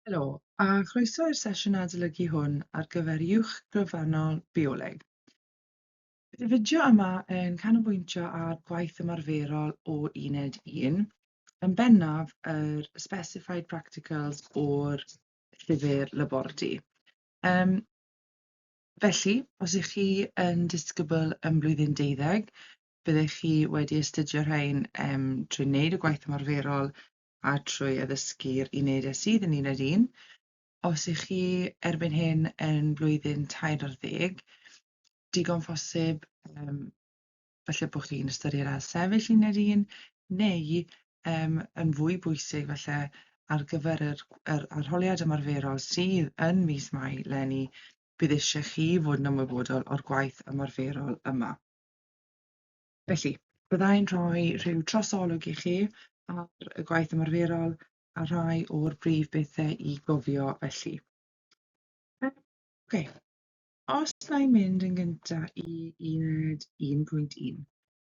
Helo, a chroeso i'r sesiwn adolygu hwn ar gyfer Uwch Gyfannol Bioleg. Bydd y fideo yma yn canolbwyntio ar gwaith ymarferol o Uned 1, yn bennaf yr Specified Practicals o'r llyfr labordy. Felly, os ych chi yn disgybl yn blwyddyn 12, byddech chi wedi astudio rhain trwy wneud y gwaith ymarferol a trwy addysgu'r unedau sydd yn uned 1. Os ych chi erbyn hyn yn blwyddyn 13, digon phosib falle bod chi'n ystyried ailsefyll uned 1, neu yn fwy bwysig falle ar gyfer yr arholiad ymarferol sydd yn mis Mai leni, bydd eisiau chi fod yn ymwybodol o'r gwaith ymarferol yma. Felly, byddai'n rhoi rhyw trosolwg i chi ar y gwaith ymarferol a rhai o'r brif bethau i gofio felly. Okay. Os na i'n mynd yn gyntaf i uned 1.1.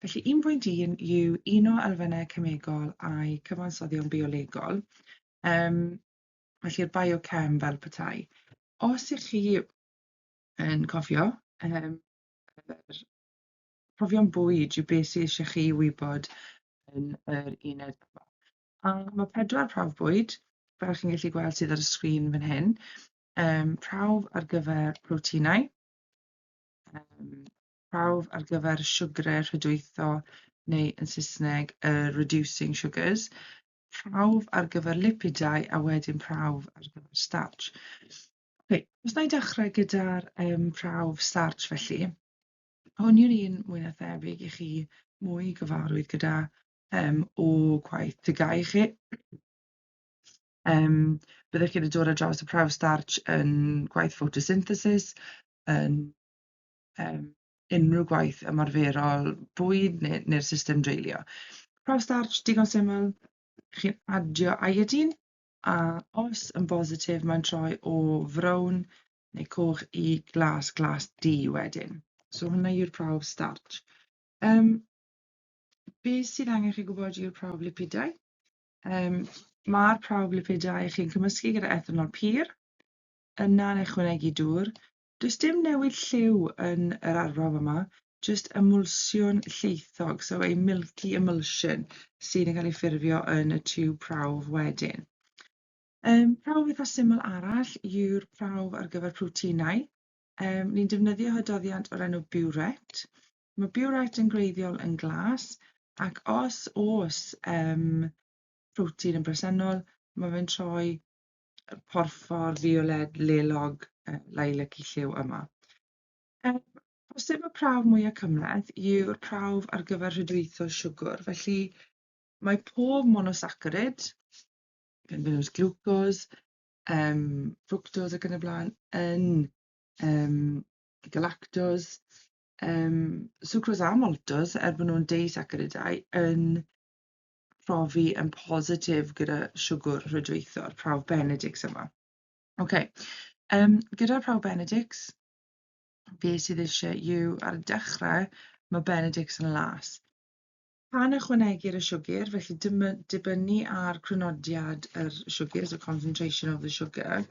Felly 1.1 yw un o elfennau cemegol a'i cyfansoddion biolegol, felly'r biochem fel petai. Os ych chi yn cofio, yr profion bwyd yw beth sydd eisiau chi wybod yn yr uned yma. A mae pedwar prawf bwyd, fel chi'n gallu gweld sydd ar y sgrin fan hyn. Prawf ar gyfer proteinau, prawf ar gyfer siwgrau rhydwytho neu yn Saesneg reducing sugars, prawf ar gyfer lipidau a wedyn prawf ar gyfer starch. Okay, os na i dechrau gyda'r prawf starch felly, hwn yw'r un mwy na thebyg i chi mwy gyfarwydd gyda o gwaith TGAU chi. Byddwch chi wedi dod ar draws y prawf starch yn gwaith photosynthesis, yn unrhyw gwaith ymarferol bwyd neu'r system dreulio. Prawf starch, digon syml, chi'n adio iodine, a os yn bositif mae'n troi o frown neu coch i glas, glas du wedyn. So hwnna yw'r prawf starch. Beth sydd angen chi gwybod yw'r prawf lipidau. Mae'r prawf lipidau chi'n cymysgu gyda ethanol pur, yna'n ychwanegu dŵr. Does dim newid lliw yn yr arbrawf yma, jyst emulsiwn llaethog, so a milky emulsion sydd yn cael ei ffurfio yn y tiwb prawf wedyn. Prawf eitha syml arall yw'r prawf ar gyfer proteinau. Ni'n defnyddio hydoddiant o'r enw biwret. Mae biwret yn gwreiddiol yn glas, ac os oes protein yn bresennol, mae fe'n troi porffor, fioled, lelog, lilac i lliw yma. Bosib y prawf mwyaf cymhleth yw'r prawf ar gyfer rhydwytho siwgr. Felly mae pob monosaccharid, gan gynnwys glwcos, fructose ac yn y blaen, yn galactose, sucrose a maltose, er bod nhw'n deusaccharidau, yn profi yn positif gyda siwgr rhydweithiol, prawf Benedict's yma. Okay. Gyda'r prawf Benedict's, beth sydd eisiau yw ar y dechrau, mae Benedict's yn las. Pan ychwanegir y siwgr, felly dibynnu ar crynodiad yr siwgr, so concentration of the sugar,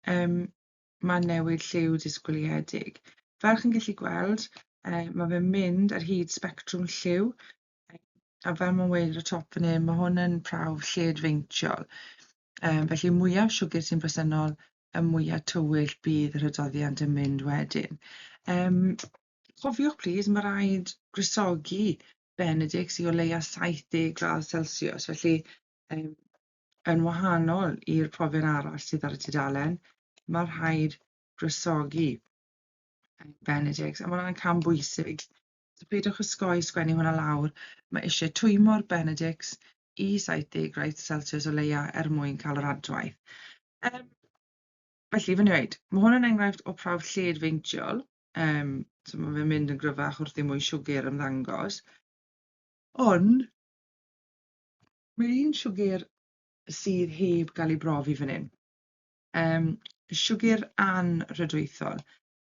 mae'n newid lliw disgwyliedig. Fel chi'n gallu gweld, mae fe'n mynd ar hyd sbectrwm lliw, a fel mae'n weud ar y top fan hyn, mae hwn yn prawf lled-feintiol. Felly mwyaf siwgr sy'n bresennol, y mwyaf tywyll bydd yr hydoddiant yn mynd wedyn. Cofiwch plîs, mae rhaid gwresogi Benedict's i o leia 70 gradd Celsius, felly yn wahanol i'r profion arall sydd ar y tudalen, mae rhaid gwresogi Benedict's, a mae hwnna'n cam bwysig. So peidiwch osgoi sgwennu hwnna lawr, mae eisiau twymo'r Benedict's i 70 gradd Celsius o leia er mwyn cael yr adwaith. Felly, fe'n dweud, mae hwn yn enghraifft o prawf lled-feintiol, so mae fe'n mynd yn gryfach wrth i mwy siwgr ymddangos, ond mae un siwgr sydd heb gael ei brofi fan hyn. Siwgr anrhydweithiol.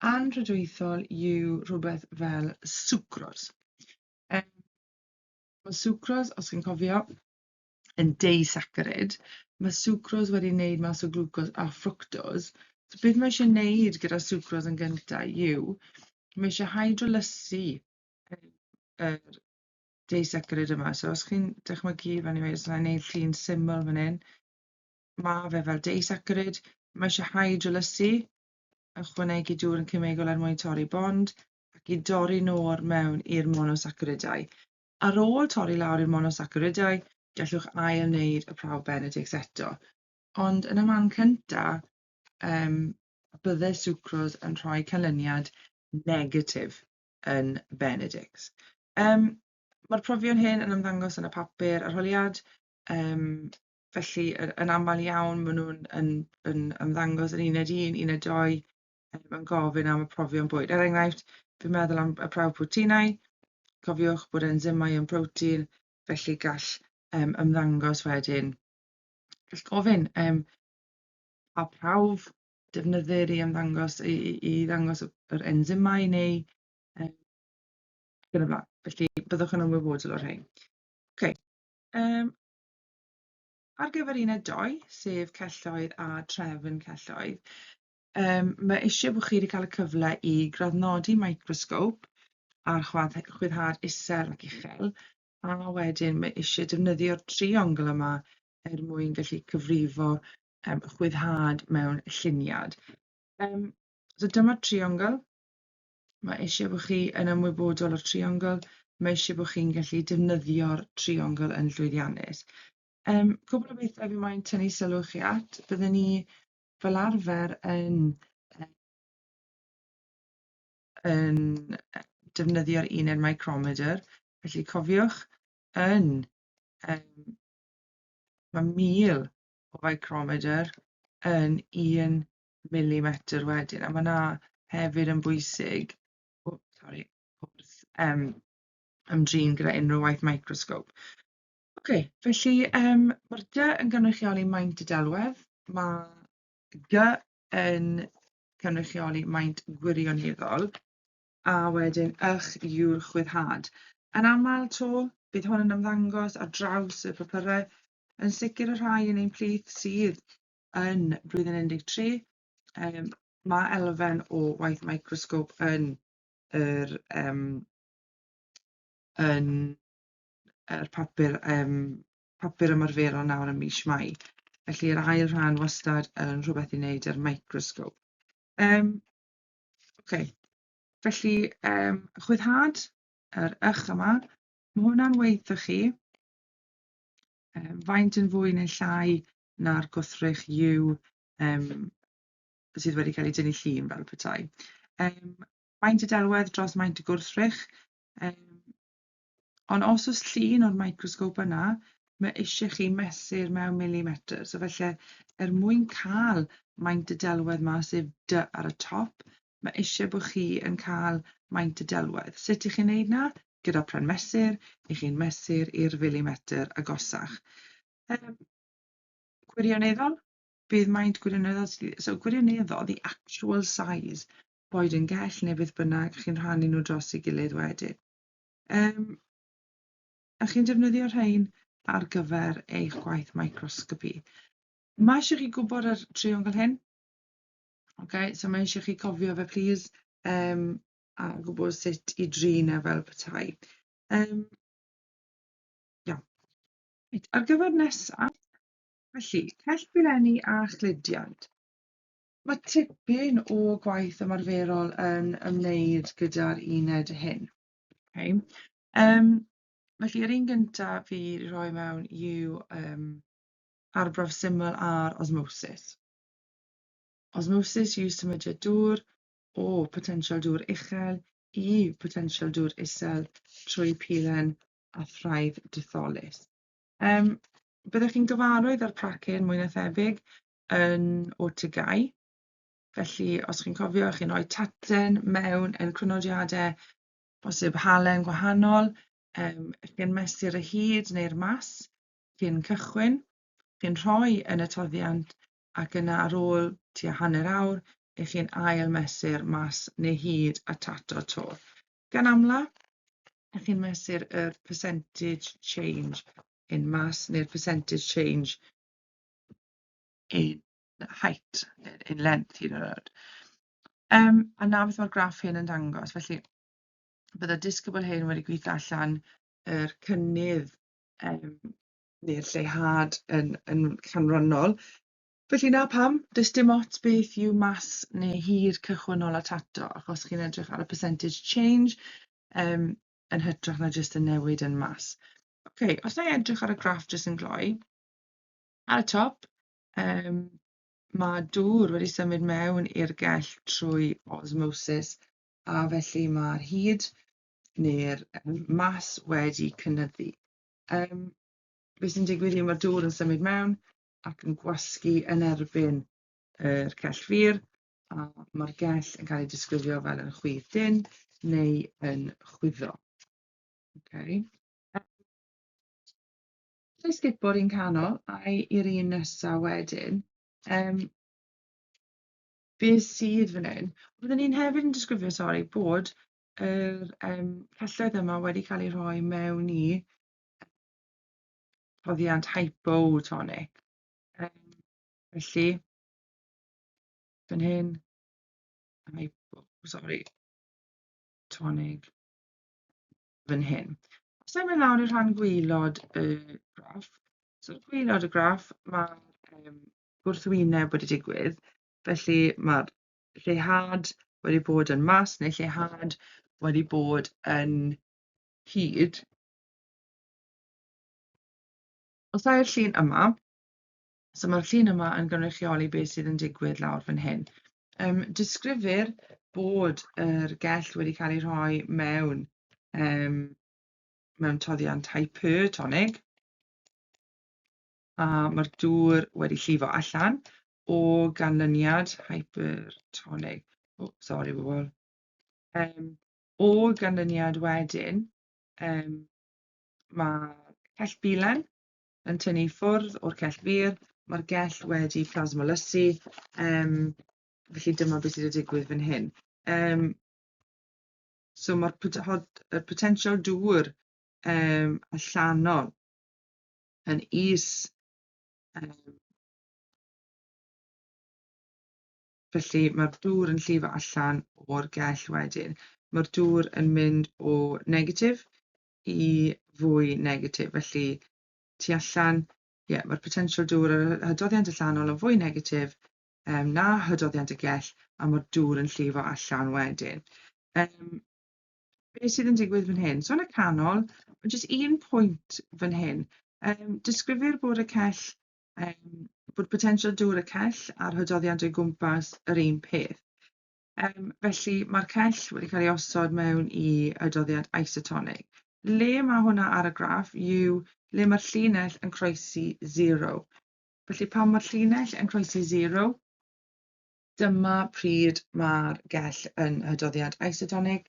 Anrhydweithiol yw rhywbeth fel sucrose. Mae sucrose, os chi'n cofio, yn deusaccharid. Mae sucrose wedi wneud mas o glwcos a fructose. So beth mae eisiau wneud gyda sucrose yn gyntaf yw, mae eisiau hydrolysu yr disaccharid yma. So os chi'n dychmygu, fel ni'n os yna'n gwneud llun syml fan hyn, mae fe fel disaccharid, mae eisiau hydrolysu, ychwanegu dŵr yn cemegol er mwyn torri bond, ac i dorri nôl mewn i'r monosaccharidau. Ar ôl torri lawr i'r monosaccharidau, gallwch ail wneud y prawf Benedict eto. Ond yn y man cyntaf, bydde sucrose yn rhoi canlyniad negatif yn Benedict. Mae'r profion hyn yn ymddangos yn y papur arholiad, felly yn aml iawn maen nhw'n yn ymddangos yn uned 1, uned 2, yn gofyn am y profion bwyd. Er enghraifft, fi'n meddwl am y prawf proteinau, cofiwch bod enzymau yn protein, felly gall ymddangos wedyn. Gall gofyn pa prawf defnyddir i ymddangos i ddangos yr enzymau neu ac yn y blaen. Felly byddwch yn ymwybodol o'r rhain. Okay. Ar gyfer uned 2, sef celloedd a trefn celloedd, mae eisiau bod chi wedi cael y cyfle i graddnodi microsgop ar chwyddhad isel ac uchel, a wedyn mae eisiau defnyddio'r triongl yma er mwyn gallu cyfrifo chwyddhad mewn lluniad. So dyma'r triongl. Mae eisiau bod chi yn ymwybodol o'r triongl, mae eisiau bod chi'n gallu defnyddio'r triongl yn llwyddiannus. Cwpl o bethau fi moyn tynnu sylw chi at, byddwn ni fel arfer yn defnyddio'r uned micrometer, felly cofiwch, mae 1000 o micrometer yn 1 milimetr wedyn, a mae 'na hefyd yn bwysig, oh, sorry, wrth ymdrin gyda unrhyw waith microscope. Ok, felly mae'r D yn gynrychioli maint y delwedd, mae G yn cynrychioli maint gwirioneddol, a wedyn ych yw'r chwyddhad. Yn aml 'to, bydd hwn yn ymddangos ar draws y papurau, yn sicr y rhai yn ein plith sydd yn blwyddyn 13, mae elfen o waith microscope yn yr papur ymarferol nawr ym mis Mai. Felly yr ail rhan wastad yn rhywbeth i wneud â'r microscope. Okay. Felly chwyddhad, yr ych yma, mae hwnna'n weithio chi faint yn fwy neu llai na'r gwrthrych yw sydd wedi cael ei dynnu llun fel petai. Maint y delwedd dros maint y gwrthrych. Ond os oes llun o'r microscope yna, mae eisiau chi mesur mewn milimetr. So felly, er mwyn cael maint y delwedd yma, sef D ar y top, mae eisiau bod chi yn cael maint y delwedd. Sut ych chi'n neud 'na? Gyda pren mesur, ych chi'n mesur i'r filimetr agosach. Gwirioneddol, bydd maint gwirioneddol, so gwirioneddol, the actual size, boed yn gell neu beth bynnag, chi'n rhannu nhw dros ei gilydd wedyn. A chi'n defnyddio rhain ar gyfer eich gwaith microscopy. Mae eisiau chi gwybod yr triongl hyn. Okay, so mae eisiau chi cofio fe, please, a gwybod sut i drin e fel petai. Iawn. Reit, ar gyfer nesaf, felly, cellbilenni a chludiant. Mae tipyn o gwaith ymarferol yn ymwneud gyda'r uned hyn. Okay. Felly, yr un gyntaf fi wedi rhoi mewn yw arbrawf syml ar osmosis. Osmosis yw symudiad dŵr o potensial dŵr uchel i potensial dŵr isel trwy pilen a thraidd detholus. Byddwch chi'n gyfarwydd â'r prac hyn mwy na thebyg yn o TGAU. Felly, os chi'n cofio, chi'n rhoi taten mewn yn crynodiadau bosib halen gwahanol, chi'n mesur y hyd neu'r mas cyn cychwyn, chi'n rhoi yn y toddiant ac yna ar ôl tua hanner awr, ych chi'n ail mesur mas neu hyd a tato 'to. Gan amla, ych chi'n mesur yr percentage change in mass neu'r percentage change. in height, in length, hyd yn oed. A 'na beth mae'r graff hyn yn dangos. Felly byddai'r disgybl hyn wedi gweithio allan yr cynnydd neu'r lleihad yn canrannol. Felly 'na pam, does dim ots beth yw mas neu hyd cychwynnol a tato, achos chi'n edrych ar y percentage change yn hytrach na jyst y newid yn mas. Ok, os na i edrych ar y graff jyst yn gloi, ar y top, mae dŵr wedi symud mewn i'r gell trwy osmosis, a felly mae'r hyd neu'r mas wedi cynyddu. Beth sy'n digwydd yw mae'r dŵr yn symud mewn ac yn gwasgu yn erbyn yr cell fur, a mae'r gell yn cael ei disgrifio fel yn chwydd dynn neu yn chwyddo. Okay. Alla i sgipo'r un canol a'i i'r un nesaf wedyn. Beth sydd fan hyn? Byddwn ni'n hefyd yn disgrifio, sori, bod yr celloedd yma wedi cael eu rhoi mewn i toddiant hypotonic. Felly, fan hyn, hypo, sorry, tonig fan hyn. Os i'm mynd lawr i'r rhan gwaelod y graff, so gwaelod y graff, mae'r gwrthwyneb wedi digwydd, felly mae'r lleihad wedi bod yn mas neu lleihad wedi bod yn hyd. Os ai'r llun yma, so mae'r llun yma yn gynrychioli beth sydd yn digwydd lawr fan hyn. Disgrifir bod yr gell wedi cael ei rhoi mewn toddiant hypertonig, a mae'r dŵr wedi llifo allan o ganlyniad hypertonig. Oh, sorry, bobl. O ganlyniad wedyn, mae cell bilen yn tynnu ffwrdd o'r cell fur, mae'r gell wedi plasmolysu, felly dyma beth sydd wedi digwydd fan hyn. So mae'r y potensial dŵr allanol yn is, felly mae'r dŵr yn llifo allan o'r gell wedyn. Mae'r dŵr yn mynd o negatif i fwy negatif, felly tu allan, ie, mae'r potensial dŵr ar y hydoddiant allanol yn fwy negatif na hydoddiant y gell, a mae'r dŵr yn llifo allan wedyn. Beth sydd yn digwydd fan hyn? So yn y canol, mae jyst un pwynt fan hyn. Disgrifir bod y cell, bod potensial dŵr y cell a'r hydoddiant o'i gwmpas yr un peth. Felly mae'r cell wedi cael ei osod mewn i hydoddiant isotonig. Le mae hwnna ar y graff yw le mae'r llinell yn croesi 0. Felly pan mae'r llinell yn croesi 0, dyma pryd mae'r gell yn hydoddiant isotonig.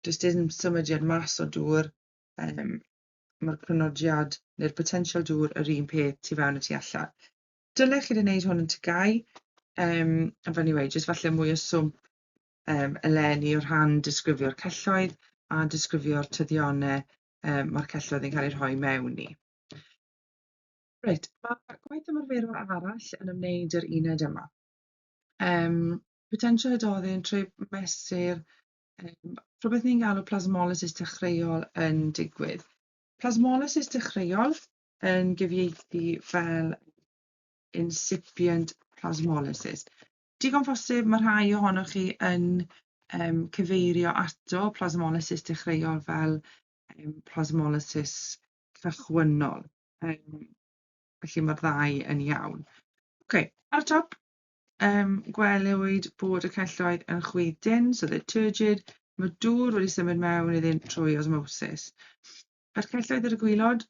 Does dim symudiad mas o dŵr, mae'r crynodiad neu'r potensial dŵr yr un peth tu fewn a tu allan. Dylech chi wedi gwneud hwn yn TGAU, a fel ni'n weud, jyst falle mwy o swmp eleni o rhan disgrifio'r celloedd a disgrifio'r tyddionnau mae'r celloedd yn cael eu rhoi mewn i. Reit, mae gwaith ymarferol arall yn ymwneud â'r uned yma. Potensial hydoddyn trwy mesur rhywbeth ni'n galw plasmolysis dechreuol yn digwydd. Plasmolysis dechreuol yn gyfieithu fel incipient plasmolysis. Digon posib mae rhai ohonoch chi yn cyfeirio ato plasmolysis dechreuol fel plasmolysis cychwynnol. Felly mae'r ddau yn iawn. Ok, ar y top, gwelwyd bod y celloedd yn chwydd dynn, so they're turgid. Mae dŵr wedi symud mewn iddynt trwy osmosis. Mae'r celloedd ar y gwaelod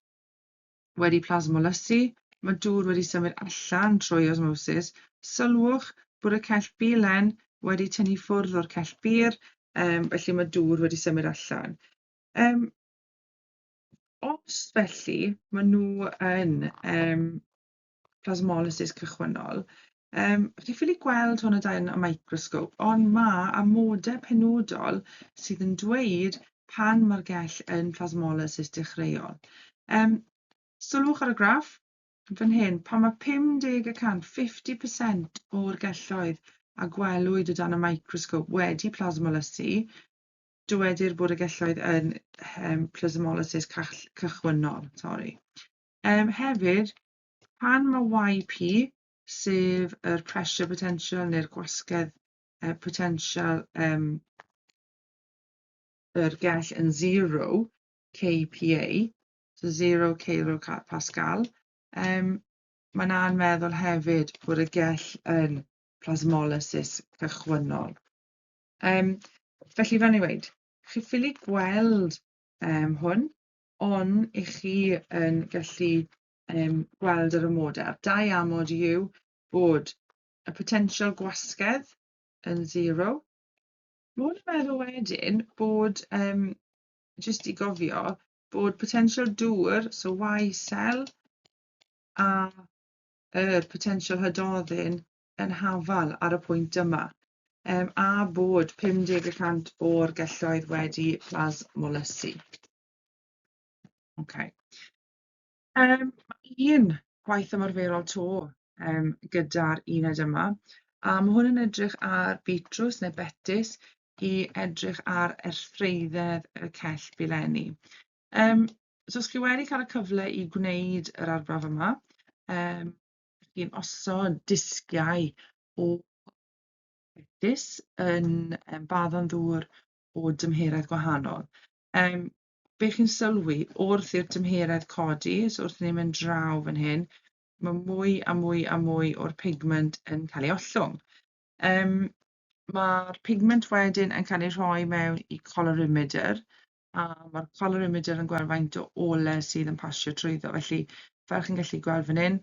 wedi plasmolysu, mae dŵr wedi symud allan trwy osmosis. Sylwch bod y cell bilen wedi tynnu ffwrdd o'r cell bur, felly mae dŵr wedi symud allan. Os felly maen nhw yn plasmolysis cychwynnol, chi ffili gweld hwn o dan y microscope, ond mae amodau penodol sydd yn dweud pan mae'r gell yn plasmolysis dechreuol. Sylwch ar y graff. Fan hyn, pan mae 50%, 50% o'r gelloedd a gwelwyd o dan y microscope wedi plasmolysu, dywedir bod y gelloedd yn plasmolysis cychwynnol. Sorry. Hefyd, pan mae YP, sef yr pressure potential neu'r gwasgedd potential yr gell yn 0 kPa, so 0 kilopascal, mae na'n meddwl hefyd bod y gell yn plasmolysis cychwynnol. Felly, fel ni weud, chi ffili gweld hwn, ond i chi yn gallu gweld yr amodau. Dau amod yw bod y potensial gwasgedd yn 0. Mae hwn yn meddwl wedyn bod, jyst i gofio, bod potensial dŵr, so Y cell, a yr potensial hydoddyn yn hafal ar y pwynt yma, a bod 50% o'r gelloedd wedi plasmolysu. Okay. Un gwaith ymarferol to gyda'r uned yma, a mae hwn yn edrych ar beetrws neu betys i edrych ar erthreiddedd y cell bilenni. So os chi wedi cael y cyfle i gwneud yr arbrawf yma, chi'n osod disgiau o betys yn baddon ddŵr o dymheredd gwahanol. Be chi'n sylwi wrth i'r tymheredd codi, so wrth i ni mynd draw fan hyn, mae mwy a mwy a mwy o'r pigment yn cael ei ollwng. Mae'r pigment wedyn yn cael ei rhoi mewn i colorimeter, a mae'r colorimeter yn gweld faint o ole sydd yn pasio trwyddo. Felly, fel chi'n gallu gweld fan hyn,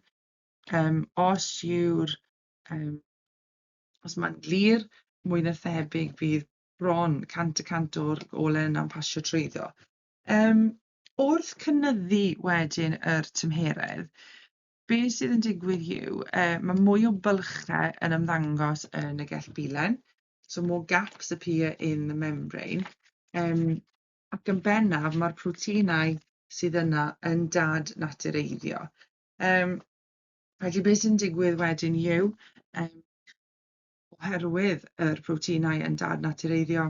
os yw'r os mae'n glir, mwy na thebyg bydd bron 100% o'r ole yna'n pasio trwyddo. Wrth cynyddu wedyn yr tymheredd, beth sydd yn digwydd yw, mae mwy o bylchau yn ymddangos yn y gell bilen, so more gaps appear in the membrane, ac yn bennaf mae'r proteinau sydd yna yn dad-natureiddio. Felly beth sy'n digwydd wedyn yw, oherwydd yr proteinau yn dad-natureiddio,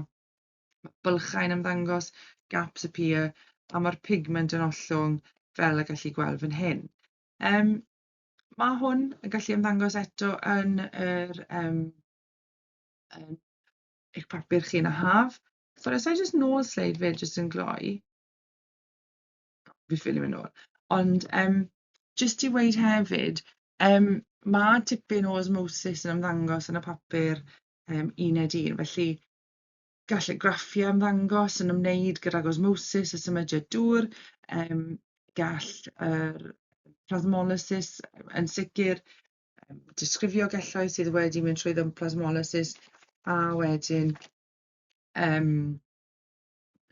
mae bylchau'n ymddangos, gaps appear, a mae'r pigment yn ollwng fel y gallu gweld fan hyn. Mae hwn yn gallu ymddangos eto yn yr yn eich papur chi yn y haf. Sorry, os I jyst nôl sleid fe jyst yn gloi. Fi ffili mynd nôl. Ond jyst i weud hefyd, mae tipyn o osmosis yn ymddangos yn y papur uned 1, felly gall y graffiau ymddangos yn ymwneud gydag osmosis a symudiad dŵr, gall yr plasmolysis yn sicr disgrifio gelloedd sydd wedi mynd trwy plasmolysis, a wedyn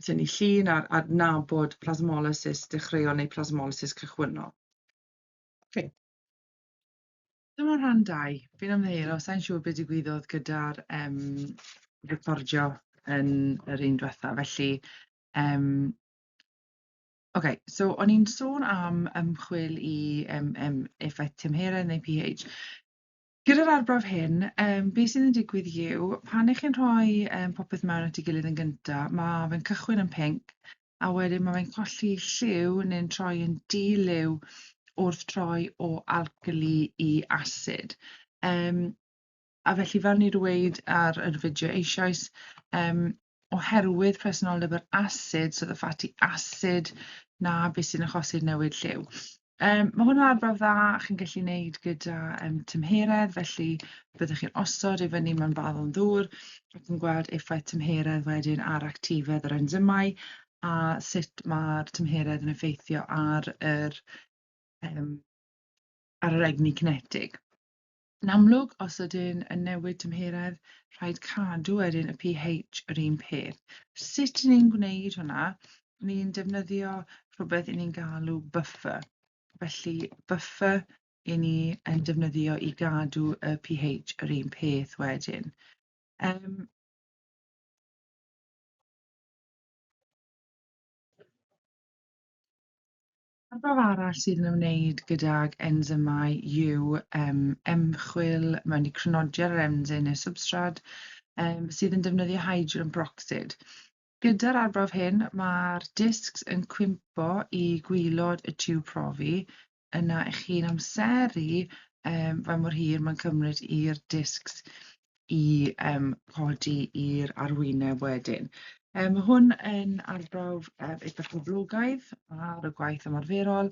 tynnu llun ar adnabod plasmolysis dechreuol neu plasmolysis cychwynnol. Okay. Dyma rhan 2. Fi'n ymddiheuro, sa i'n siŵr beth digwyddodd gyda'r recordio yn yr un diwetha. Felly, okay, so o'n i'n sôn am ymchwil i effaith tymheredd neu pH. Gyda'r arbrawf hyn, beth sydd yn digwydd yw, pan ych chi'n rhoi popeth mewn at ei gilydd yn gynta, mae fe'n cychwyn yn pinc, a wedyn mae fe'n colli lliw neu'n troi yn di-liw wrth troi o alkali i asid. A felly, fel ni wedi dweud ar yr fideo eisoes, oherwydd presenoldeb yr asid, so the fatty acid, na beth sy'n achosi'r newid lliw. Mae hwn yn arbrawf dda chi'n gallu gwneud gyda tymheredd, felly byddwch chi'n osod i fyny mewn baddon ddŵr ac yn gweld effaith tymheredd wedyn ar actifedd yr enzymau a sut mae'r tymheredd yn effeithio ar yr egni cinetig. Yn amlwg, os ydyn yn newid tymheredd, rhaid cadw wedyn y pH yr un peth. Sut 'y ni'n gwneud hwnna? Ni'n defnyddio rhywbeth 'y ni'n galw buffer. Felly buffer 'y ni yn defnyddio i gadw y pH yr un peth wedyn. Arbrawf arall sydd yn ymwneud gydag enzymau yw ymchwil mewn i crynodiad yr enzym neu substrad sydd yn defnyddio hydrogen peroxide. Gyda'r arbrawf hyn, mae'r discs yn cwympo i gwylod y tiwb profi, yna i chi'n amseru faint mor hir mae'n cymryd i'r discs i codi i'r arwyneb wedyn. Mae hwn yn arbrawf eitha poblogaidd ar y gwaith ymarferol,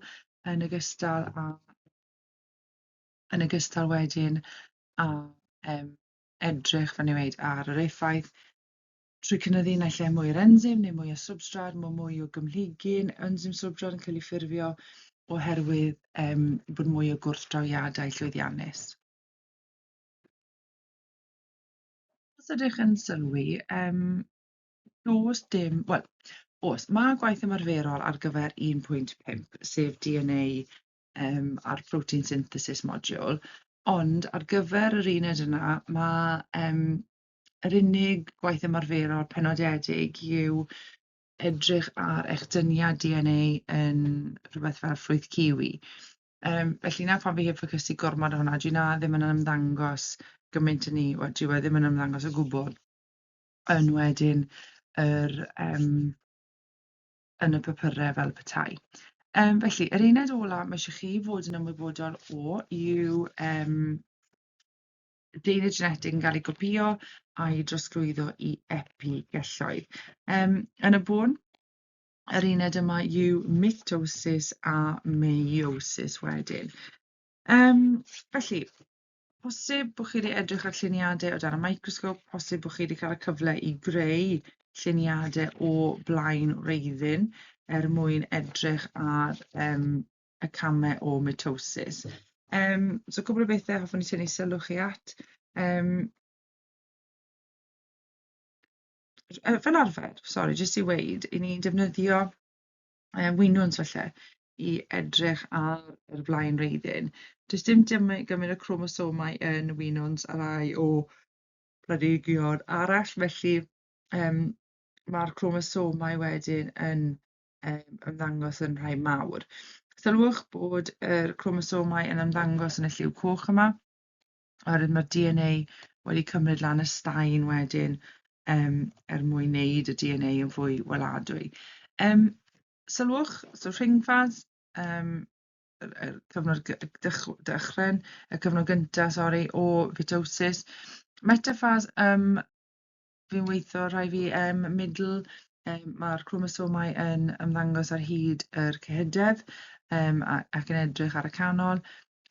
yn ogystal wedyn â edrych, fel ni'n weud, ar yr effaith trwy cynyddu naill ai mwy o'r enzym neu mwy o substrad, mae mwy o gymhlygun enzym substrad yn cael ei ffurfio oherwydd bod mwy o gwrthdrawiadau llwyddiannus. Os ydych yn sylwi, does dim, wel, oes, mae gwaith ymarferol ar gyfer 1.5, sef DNA a'r protein synthesis module, ond ar gyfer yr uned yna, mae yr unig gwaith ymarferol penodedig yw edrych ar echdyniad DNA yn rhywbeth fel ffrwyth kiwi. Felly 'na pam fi heb ffocysu gormod ar hwnna, dyw 'na ddim yn ymddangos gymaint â ni, wel dyw e ddim yn ymddangos o gwbl yn wedyn yr yn y papurau fel petai. Felly, yr uned ola mae eisiau chi fod yn ymwybodol o yw deunydd genetig yn cael ei gopïo a'i drosglwyddo i epigelloedd. Yn y bôn, yr uned yma yw mitosis a meiosis wedyn. Felly, posib bod chi wedi edrych ar lluniadau o dan y microsgop, posib bod chi wedi cael y cyfle i greu lluniadau o blaen wreiddyn er mwyn edrych ar y camau o mitosis. So cwpl o bethau hoffwn i tynnu sylw chi at. Fel arfer, sori, jyst i weud, 'y ni'n defnyddio winwns falle i edrych ar yr blaen-wreiddyn. Does dim gymaint o cromosomau yn winwns a rai o blanhigion arall, felly mae'r cromosomau wedyn yn ymddangos yn rhai mawr. Sylwch bod yr cromosomau yn ymddangos yn y lliw coch yma, oherwydd mae'r DNA wedi cymryd lan y staen wedyn er mwyn wneud y DNA yn fwy weladwy. Sylwch, so rhyngfas, y cyfnod dychren, y cyfnod gyntaf, sori, o mitosis. Metaphase, fi'n weithio rhai fi middle, mae'r cromosomau yn ymddangos ar hyd yr cyhydedd ac yn edrych ar y canol.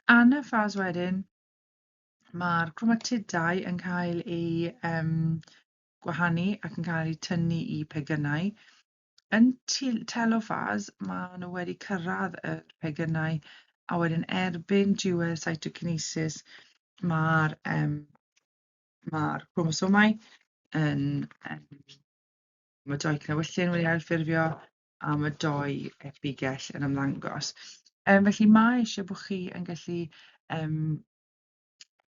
Anaphase wedyn, mae'r cromatidau yn cael eu gwahanu ac yn cael eu tynnu i pegynau. Yn telophase, maen nhw wedi cyrraedd y pegynau a wedyn erbyn diwedd cytokinesis mae'r chromosomau yn mae dou cnewyllyn wedi ailffurfio a mae dou epigell yn ymddangos. Felly mae eisiau bod chi yn gallu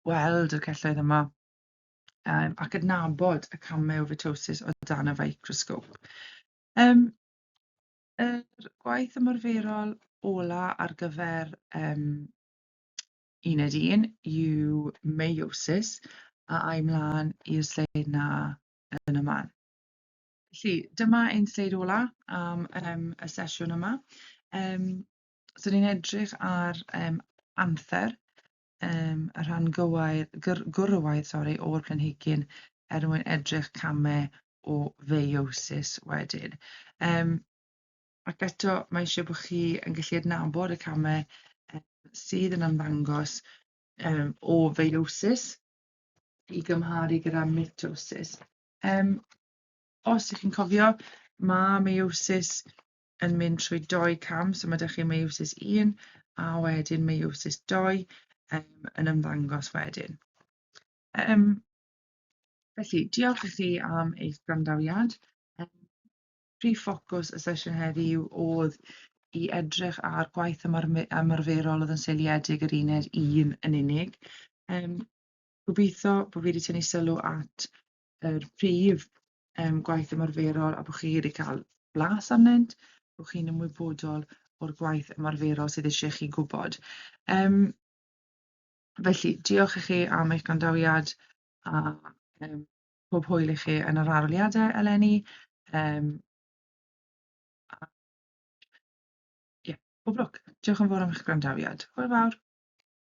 gweld y celloedd yma ac adnabod y camau o mitosis o dan y microsgop. Yr gwaith ymarferol ola ar gyfer uned 1 yw meiosis, a ai mlaen i'r sleid na yn y man. Felly, dyma ein sleid ola am y sesiwn yma. So ni'n edrych ar anther, y rhan gywair, gwrywaidd, sori, o'r planhigyn er mwyn edrych camau o feiosis wedyn. Ac eto, mae eisiau bod chi yn gallu adnabod y camau sydd yn ymddangos o feiosis i gymharu gyda mitosis. Os ych chi'n cofio, mae meiosis yn mynd trwy dou cam, so mae 'da chi meiosis 1 a wedyn meiosis 2 yn ymddangos wedyn. Felly, diolch i chi am eich gwrandawiad. Prif ffocws y sesiwn heddiw oedd i edrych ar gwaith ymarferol oedd yn seiliedig ar uned 1 yn unig. Gobeithio bod fi wedi tynnu sylw at yr prif gwaith ymarferol a bod chi wedi cael blas arnynt, bod chi'n ymwybodol o'r gwaith ymarferol sydd eisiau chi gwybod. Felly, diolch i chi am eich gwrandawiad a pob hwyl i chi yn yr arholiadau eleni. A ie, pob lwc. Diolch yn fawr am eich gwrandawiad. Hwyl fawr.